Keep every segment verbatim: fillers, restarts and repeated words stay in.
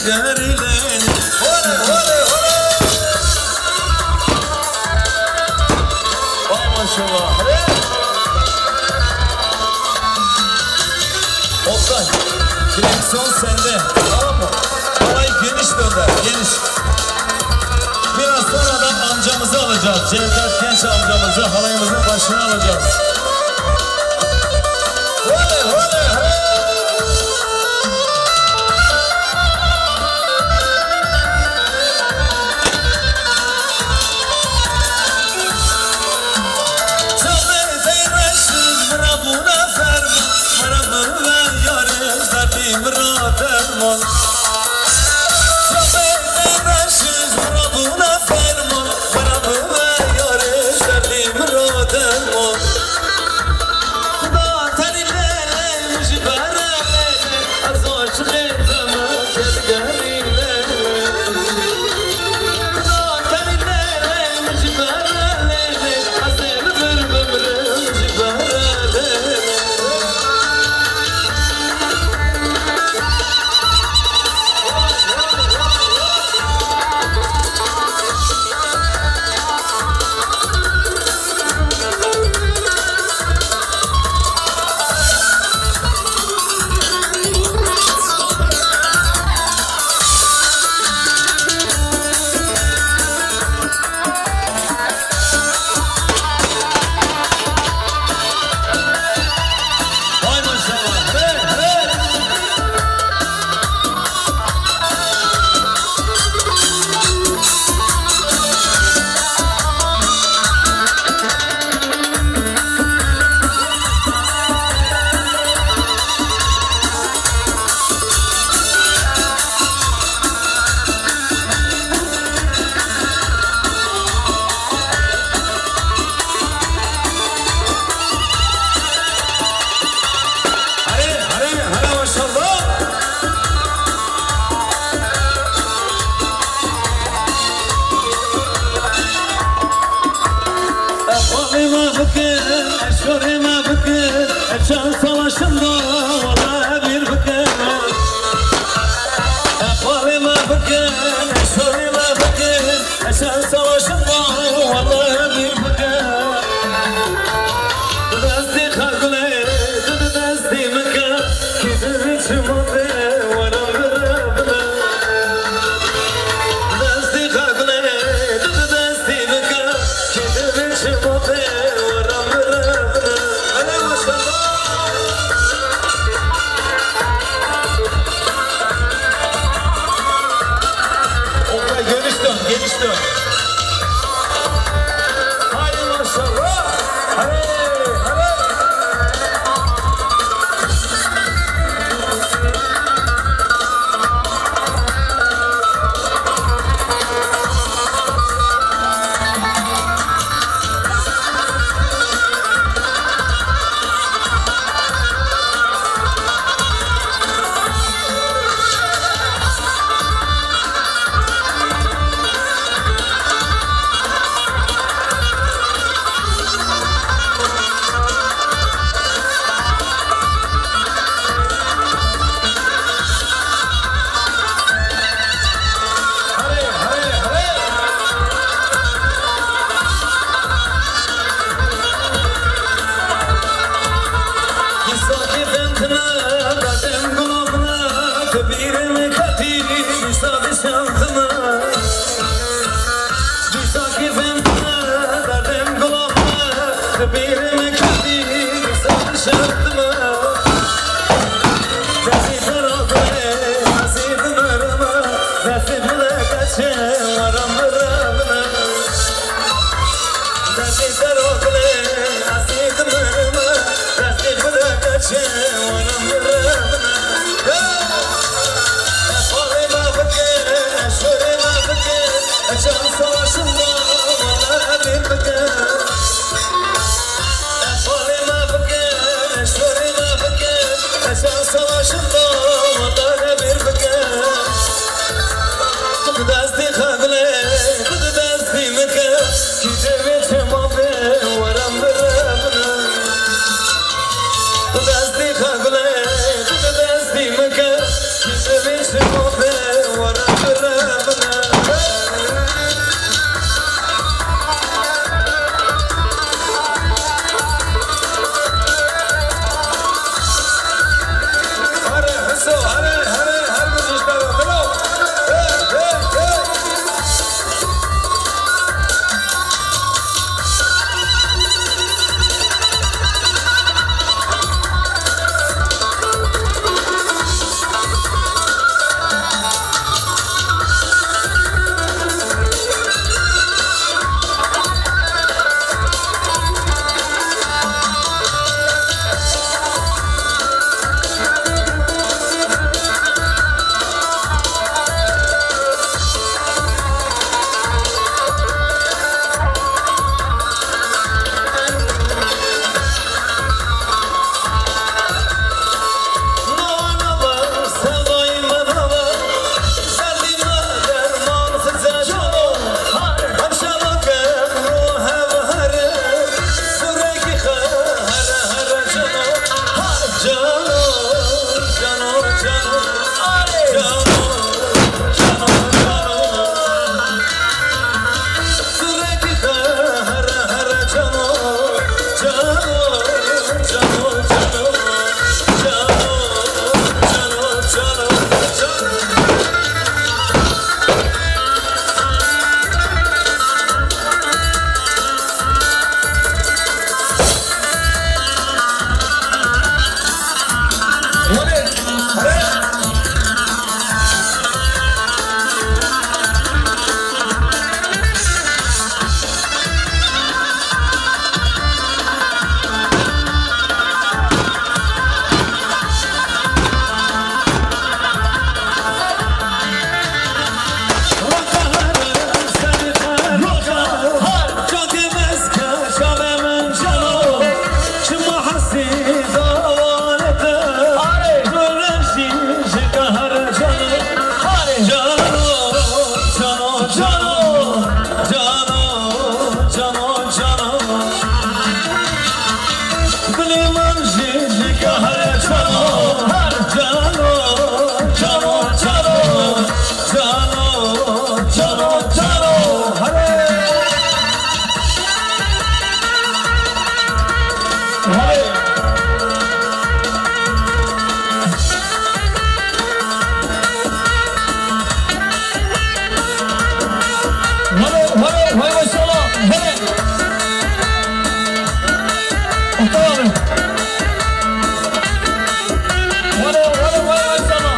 Oley, oley, oley! Vay maşallah. Hey! Oktay, direksiyon sende. Tamam mı? Havayı geniş dönder, geniş. Biraz sonra da amcamızı alacağız. Cevdet Genç amcamızı halayımızın başına alacağız. Oley, oley, hey! Çavê veyreşiz mirabûna ferman, mirabûna yarê derdî mira derman. Çavê veyreşiz mirabûna ferman, mirabûna yarê derdî mira derman. Xuda tenî lê lê min ji ber lê lê, ez aşiqê dema tevgerî lê lê. Xuda tenî lê lê min ji ber lê lê, ez ê li vir bimrim ji ber lê lê. Hay maşallah. Hey, hey. Here, here, here, maşallah. Aqalê me bikin, eşorê me bikin, eşan savaşında wala bir bikin. Aqalê me bikin, eşorê me bikin, eşan savaşında wala bir bikin. Destê xwe gulê, tu di destê min ke, kî di çima te were min re bide. Destê xwe gulê, tu di destê min ke, kî di çima te were min re bide. Hele maşallah. Oktay, geniş dön, geniş dön. Haydi maşallah. Hadi, hadi. Min jî digehre cano, her cano, cano, cano, cano, cano, cano. Herê. Herê. Were, were, were, were, sala, hele. Otur. Were, were, were, were, sala.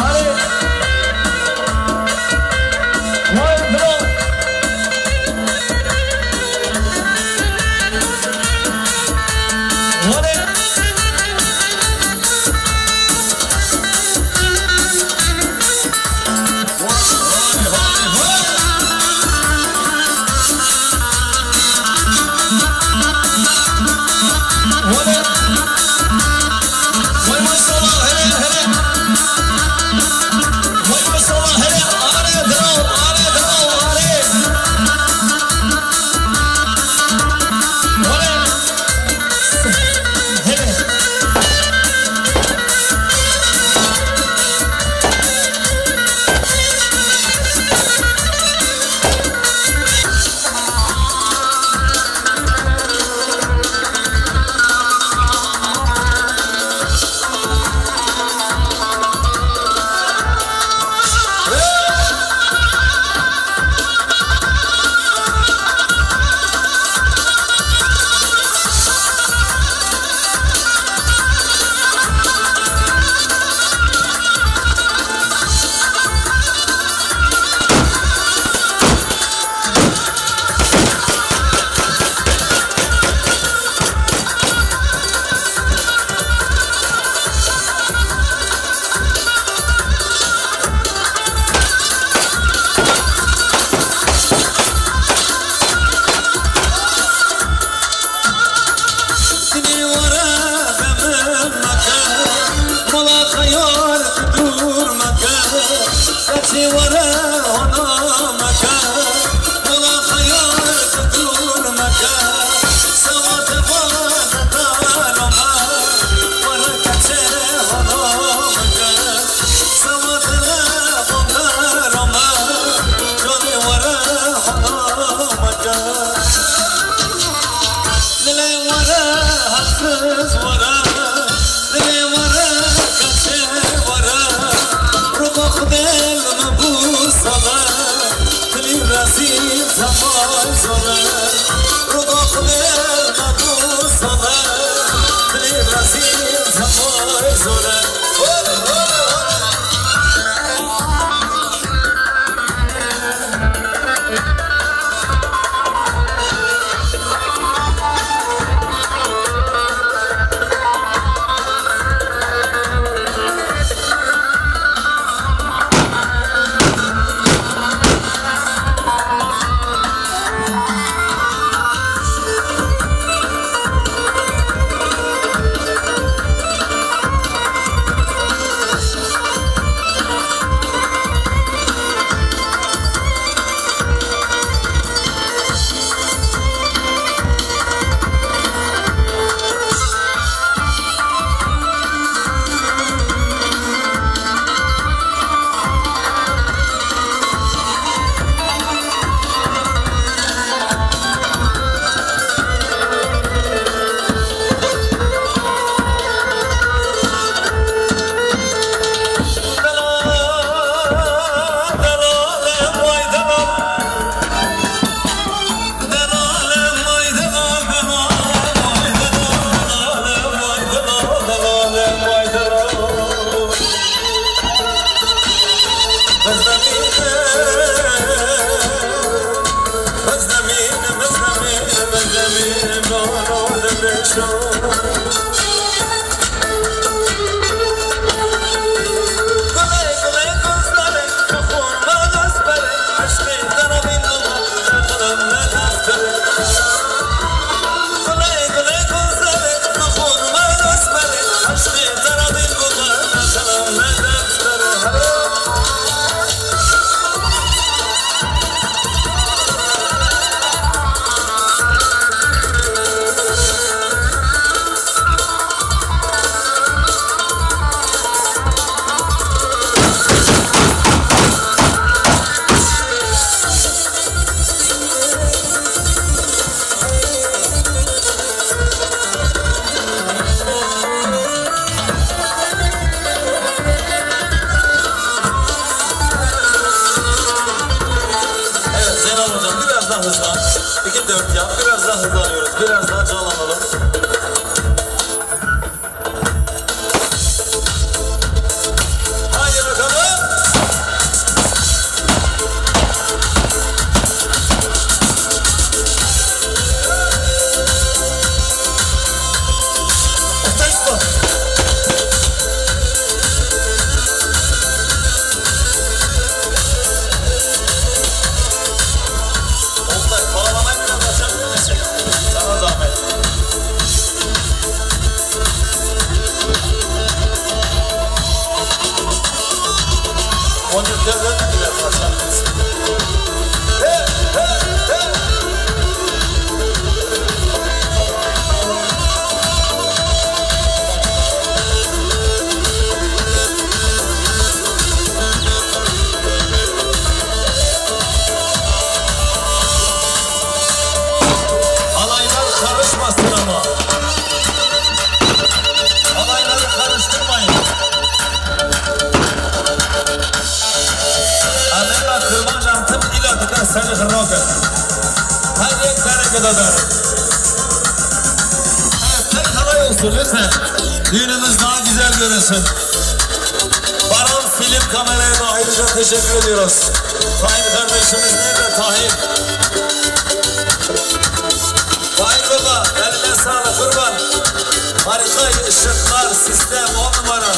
Are. Were, bro. Dilê were xemim meke, mala xeyal dûr meke, keçê were hona meke, mala xeyal dûr meke, sewate vane dara me, were keçê hona meke, sewate vane dara me, canê were hona meke. Dilê were hesiz were, dilê were keçê were, roba Xwedê li me bû sale, dilî rezîl temay zore, roba Xwedê li me bû sale, dilî rezîl temay zore. Hızlan. İki dört yap. Biraz daha hızlanıyoruz. Biraz daha canlanalım. Haydi bakalım. Oktay, bağlamayı biraz açabilir misin? Sana zahmet. Konjüktörleri de biraz açabilirsin. Hey, hey, hey! Alaylar karışmasın ama. Alayları karıştırmayın. Anema kırmanc antım ila dikkat sarı rocker. Her yek kare kadar. Evet, tek halay olsun lütfen. Düğünümüz daha güzel görünsün. Baran Film Kamera'ya da ayrıca teşekkür ediyoruz. Tahir kardeşimiz nerede Tahir? Tahir Baba, eline sağlık kurban. Harika ışıklar, sistem on numara.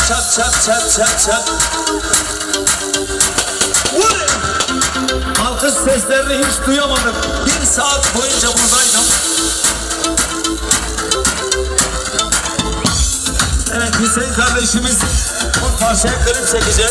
Çap, çap, çap, çap, çap. Vurun! Alkış seslerini hiç duyamadım. Bir saat boyunca buradaydım. Evet, Hüseyin kardeşimiz bu parçaya klip çekecek.